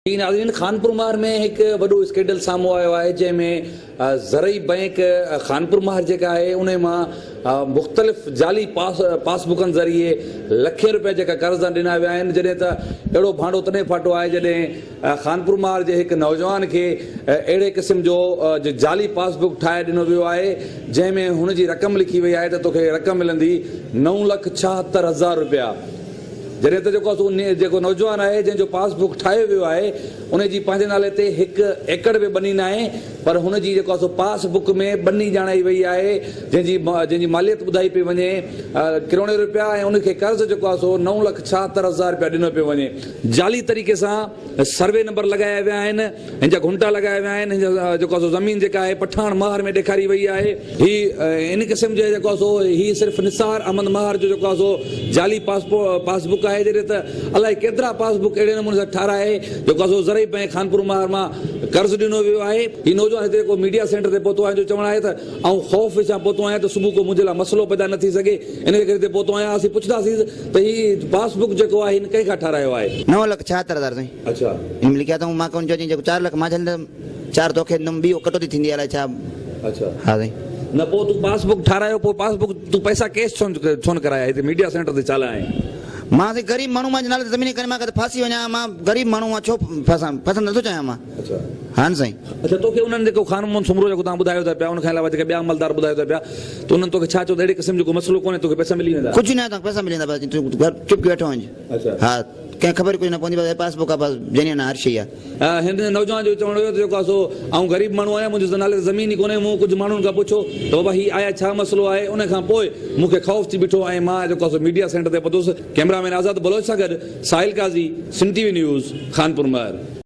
جي ناظرين خانپور مهر ۾ هڪ وڏو اسڪينڊل سامهون آيو آهي جنهن ۾ زرعي بئنڪ خانپور مهر جيڪا آهي انهي مان مختلف جعلي پاس پاس بڪن ذريعي لکين روپيا جيڪا قرض ڏنا ويا آهن جڏهن ته اهڙو ڀانڊو تڏهن ڦاٽو آهي جڏهن خانپور مهر جي هڪ نوجوان کي اهڙي قسم جو جعلي پاس بڪ ٺاهي ڏنو ويو آهي جنهن ۾ هن جي رقم لکي وئي آهي ته توکي رقم ملندي 9,76,000 روپيا. جڏهن ته جيڪو جيڪو نوجوان آهي جنهن جو پاس بڪ ٺاهيو ويو آهي ان جي پنهنجي نالي تي هڪ ايڪڙ به ٻني ناهي پر هن جي جيڪو آهي سو پاس بڪ ۾ ٻني ڄاڻائي وئي آهي جنهن جي جنهن جي ماليت ٻڌائي پئي وڃي ڪروڙين روپيا ۽ ان کي قرض جيڪو آهي سو 9,76,000 روپيا ڏنو پيو وڃي. جعلي طريقي سان سروي نمبر لڳايا ويا آهن هن جا گهنٽا لڳايا ويا آهن، هن جا جيڪو آهي سو زمين جيڪا آهي پٺاڻ مهر ۾ ڏيکاري وئي آهي. هي ان قسم جي جيڪو آهي سو هي صرف نثار احمد مهر جو جيڪو آهي سو جعلي پاس بڪ آهي جڏهن ته الائي ڪيترا پاس بڪ اهڙي نموني سان ٺاهرائي جيڪو آهي سو زرعي بئنڪ خانپور مهر مان قرض ڏنو ويو آهي. هي نوجوان هتي جيڪو ميڊيا سينٽر تي پهتو آهي ان جو چوڻ آهي ته آئون خوف وچان پهتو آهيان ته صبح ڪو منهنجي لاء مسئلو پيدا نه ٿي سگهي ان جي ڪري هتي پهتو آهيان اسين پڇنداسين ته هي پاس بڪ جيڪو آهي هن ڪنهن کان ٺاهرايو آهي. 9,76,000 سائين. اڇا. ان ۾ لکيا اٿئون مان ڪونه چيو چئين جيڪو چار لک مان ڇڏيندم چار توکي ڏيندم ٻي ڪٽوتي ٿيندي الائي ڇا. اڇا. ها سائين. نه پوء تون پاس بڪ ٺارايو پوء پاس بڪ تون پئسا ڪيش ڇو نه ڪرايا هتي ميڊيا سينٽر تي ڇا لاء آئين. مان سائين غريب ماڻهو مان نالي تي زمين ڪري مان ڪٿي ڦاسي وڃان مان غريب ماڻهو آهيان ڇو ڦاسان ڦاسڻ نٿو چاهيان مان. اڇا. ها نه سائين. اڇا توکي انهن جيڪو خان محمد سومرو جيڪو توهان ٻڌايو ٿا پيا ان کان علاوه جيڪي ٻيا عملدار ٻڌايو ٿا پيا ته انهن توکي ڇا چيو ته اهڙي قسم جو ڪو مسئلو ڪونهي توکي پئسا ملي ويندا. ڪجهه نه توهان کي پئسا ملي ويندا بس تون گهر چپ ڪي ويٺو وڃ. اڇا. ها. ڪنهن خبر ڪجهه نه پوندي بس هي پاس بڪ آ بس جينيئن آ هر شئي آ. هن نوجوان جو چوڻ هيو ته جيڪو آ سو آئون غريب ماڻهو آهيان منهنجي نالي تي زمين ئي ڪونهي مون ڪجهه ماڻهن کان پڇيو ته بابا هي آيا ڇا مسئلو آهي ان کان پوء مون کي خوف ٿي بيٺو ۽ مان جيڪو آ سو ميڊيا سينٽر تي پهتس ڪئميرا مين آزاد بلوچ سان گڏ Sahil Qazi Sindh T V news Khanpur Mahar.